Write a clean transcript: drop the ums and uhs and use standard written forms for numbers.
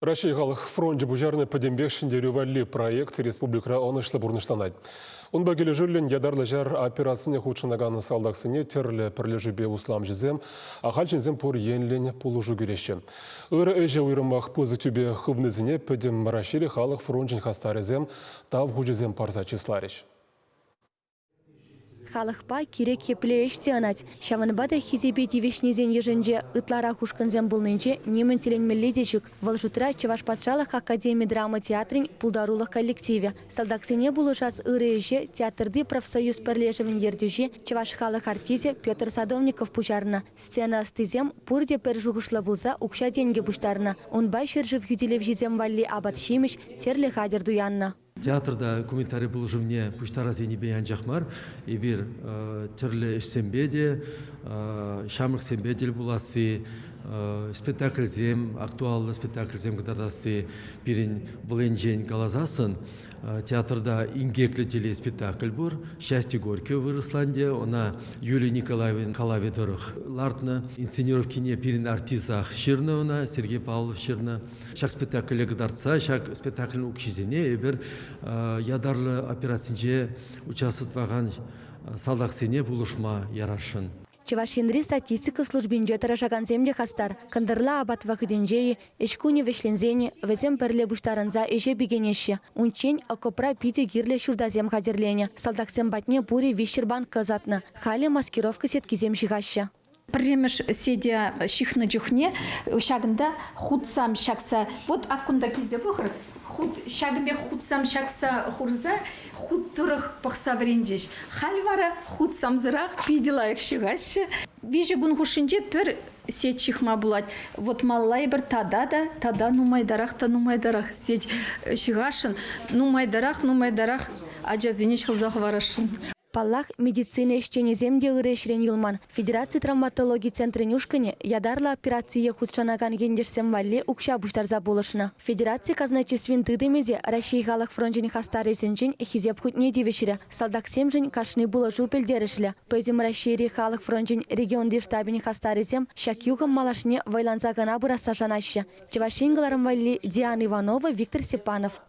Раҫҫей халӑх фрончӗ пуҫарнӑ Пӗтӗмпех ҫӗнтерӳ валли проект республикӑра ӑнӑҫлӑ пурнӑҫланать. Унпа килӗшӳллӗн ятарлӑ ҫар операцине хутшӑнакан салтаксене тӗрлӗ пӗрлешӳпе усламҫӑсем, ахаль ҫынсем пур енлӗн пулӑшу кӳреҫҫӗ. Ырӑ ӗҫе уйрӑмах пысӑк тӳпе хывнисене Пӗтӗм Раҫҫейри халӑх фрончӗн хастарӗсем Тав хучӗсем парса чысларӗҫ. Халӑхпа кирек епле ӗҫ те ӑнать. Ҫавӑнпа та хисепе тивӗҫнисен йышӗнче ытларах ушкӑнсем пулнинче нимӗн тӗлӗнмелли те ҫук. Вӑл шутра Чӑваш патшалӑх академи драма театрӗн пултарулӑх коллективӗ. Салтаксене пулӑшас ырӑ ӗҫе театрти профсоюз пӗрлешӗвӗн ертӳҫи, чӑваш халӑх артисчӗ Петр Садовников пуҫарнӑ. Сцена ӑстисем пурте пӗр шухӑшлӑ пулса укҫа-тенкӗ пуҫтарнӑ. Унпа ҫӗршыв хӳтӗлевҫисем валли апат-ҫимӗҫ, тӗрлӗ хатӗр туяннӑ. Театрта гуманитари пулӑшӑвне пуҫтарас енӗпе анчах мар, эпир тӗрлӗ ӗҫсемпе те, ҫамрӑксемпе тӗл пуласси, спектакльсем, актуаллӑ спектакльсем кӑтартасси пирӗн вӑл енчен каласассӑн театрта инкеклӗ телеспектакль пур. «Счастье Горького» вырӑсла ӗнтӗ. Ӑна Юлия Николаевна калавӗ тӑрӑх лартнӑ. Инсценировкине пирӗн артистах ҫырнӑ ӑна, Сергей Павлов ҫырнӑ. Ҫак спектакле кӑтартса, ҫак спектаклӗн укҫисене эпир ятарлӑ операцинче участвовать салтаксене пулӑшма ярасшӑн. Чӑваш Енри статистика службинче тӑрӑшакансем те хастар. Кӑнтӑрла апат вӑхӑтӗнче-и, ӗҫ кунӗ вӗҫленсен-и вӗсем пӗрле пуҫтарӑнса ӗҫе пикенеҫҫӗ. Унччен окопра питӗ кирлӗ ҫуртасем хатӗрленӗ. Салтаксем патне пурӗ 300 банка ӑсатнӑ. Халӗ маскировка сеткисем ҫыхаҫҫӗ. Пӗрремӗш сете ҫыхнӑ чухне ҫакӑнта хутсам ҫакса, вот аккунта килсе пӑхӑр, хут ҫакӑн пек хутсам ҫакса хурса хут тӑрӑх пӑхса вӗренчӗҫ. Халь вара хутсамсӑрах питӗ лайӑх ҫыхаҫҫӗ. Виҫӗ кун хушшинче пӗр сеть ҫыхма пулать. Вот малалла эпир тата та, тата нумайтарах та нумайтарах сеть ҫыхасшӑн, нумайтарах, нумайтарах ачасене ҫӑлса хӑварасшӑн. Паллах, медицина ӗҫченӗсем те ырӑ ӗҫрен юлман. Федераци травматологи центрӗн ушкӑнӗ ятарлӑ операцие хутшӑнакан ентешсем валли укҫа пуҫтарса пулӑшнӑ. Федераци казначействин тытӑмӗ те Раҫҫей халӑх фрончӗн хастарӗсенчен Хисеп хутне тивӗҫрӗ. Салтаксемшӗн кашни пулӑшу пӗлтерӗшлӗ. Пӗтӗм Раҫҫейри халӑх фрончӗн регионти штабӗн хастарӗсем ҫак юхӑм малашне вӑйланса кӑна пырасса шанаҫҫӗ. Чӑваш Ен кӑларӑм валли Диана Иванова, Виктор Степанов.